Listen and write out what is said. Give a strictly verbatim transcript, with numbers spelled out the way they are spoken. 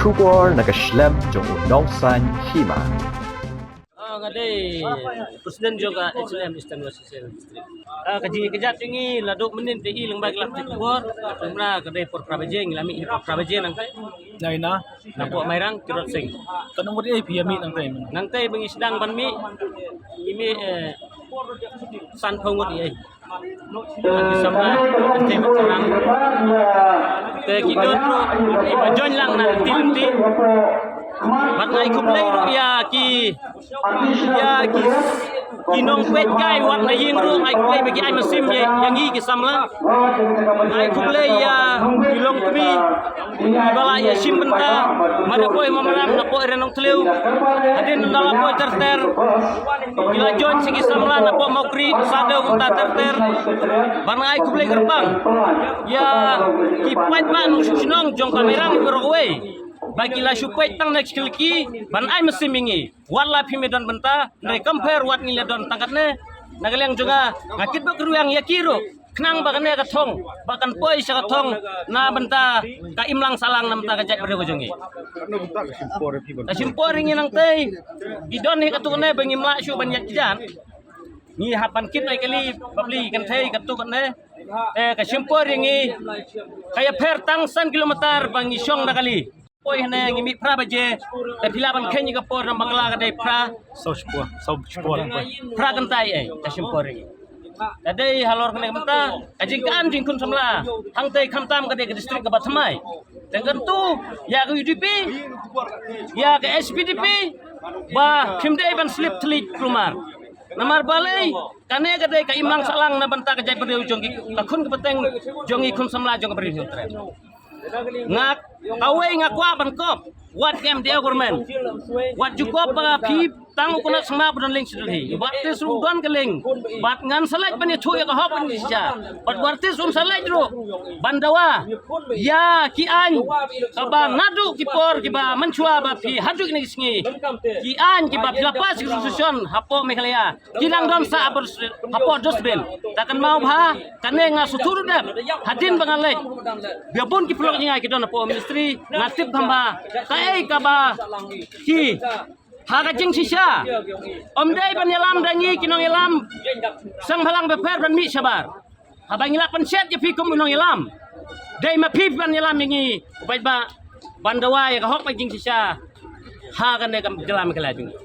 Khubor na ka shlem jong u nongsan hima. Ah, nga dei president jong ka H L M Eastern West Khasi Hills District. Ah, ka jingkjat jong ngi la dok mynnin te i lang bai klap te khubor. Kumra ka dei por phra baje ngi la mih por phra baje nangtai. Nai na. Na pok Mairang Tirot Sing. Ka nong ri ai phi ïa mih nangtai. Nangtai ba ngi sdang ban mih. Ngi mih, eh, san phew ngut i ai. Ki samla, ki samla. Te ki don ruh, ki ba join lang na lynti lynti. Bad nga ai khublei ruh ïa ki, ïa ki, ki nongpeit kai wat na ïing ruh, nga ai khublei ba ki ai mynsiem ïa, ïa ngi ki samla. Nga ai khublei ïa ki longkmie. Kiba la ïa shim bynta, mada poi Mawmaram, na poi Ranongthliew, hadien da la poi ter ter. Ki la join sha ki samla na poi Mawkri, Sadew, kumta ter ter. Bad nga ai khublei kyrpang ïa ki paidbah nongshong shnong jong ka Mairang baroh kawei. Ba ki la shu peit tang na ki kylki, ban ai mynsiem ïa ngi. Wat la phim ïa don bynta, hynrei compare wat ngi la don tang katne. Na ka liang jong nga, nga kit ba kyrwiang ïa ki ruh. Khnang ba kane ka thong, ba kan poi sha ka thong, na bynta ka imlang sahlang na bynta ka jaitbynriew ka jong ngi. Ka shim por ïa ngi nangtai, ki don hi katto katne ba ngim lah shuh ban ïaid kjat. Ngi hap ban kit noh ïa kali, bapli kynthei katto katne. Eh, ka shim por ïa ngi, ka ïapher tang san kilometer ba ngi shong da kali. Poi hane ngi mih phra baje, te phi lah ban kheiñ ïa ka por na Bangla ka dei phra. Saw shipor, saw shipor. Phra kynta ei, ka shim por ei. Ka dei halor kane ka bynta, ka jingkyrmen jong ngi khun samla. Hangtei khamtam ka dei ka district kaba thymmai. Te ngan kyntu ïa ka U D P, ïa ka S P D P, ba phim dei ban slip thylliej kulmar. Namar balei, kane ka dei ka imlang sahlang na bynta ka jaitbynriew jong ngi, ka khun ka pateng jong ngi khun samla jong ka Bri u Hynñiewtrep. Nga kawei nga kwah ban kop wat ka M D A government. Wat ju kop ba phi tang u Conrad Sangma ba don link sha Delhi. Wat te shu don ka link. Bad ngan sa leit ban ïathuh ïa ka hok ban ïa shisha. Bad wat te shu sa leit ruh ban dawa ïa ki aiñ kaba naduh ki por kiba mynshuwa ba phi haduh kine ki sngi. Ki aiñ kiba phi la pass ki resolution hapoh Meghalaya. Ki dang don sa hapoh dustbin. Ta kynmaw bha, kane nga shu thuh dep hadien ba nga leit. Ba bun ki paralok jong nga ki don hapoh ministry, nga tip kham bha. Kaei kaba ki ha ka jingshisha. Ym dei ban ïalam da ngi ki nongïalam seng bhalang bapher ban mih shabar. Haba ngi lah ban shet ïa phi kum u nongïalam, dei ma phi ban ïalam ïa ngi, u paidbah, ban dawa ïa ka hok bad jingshisha ha kane ka jylla Meghalaya jong ngi.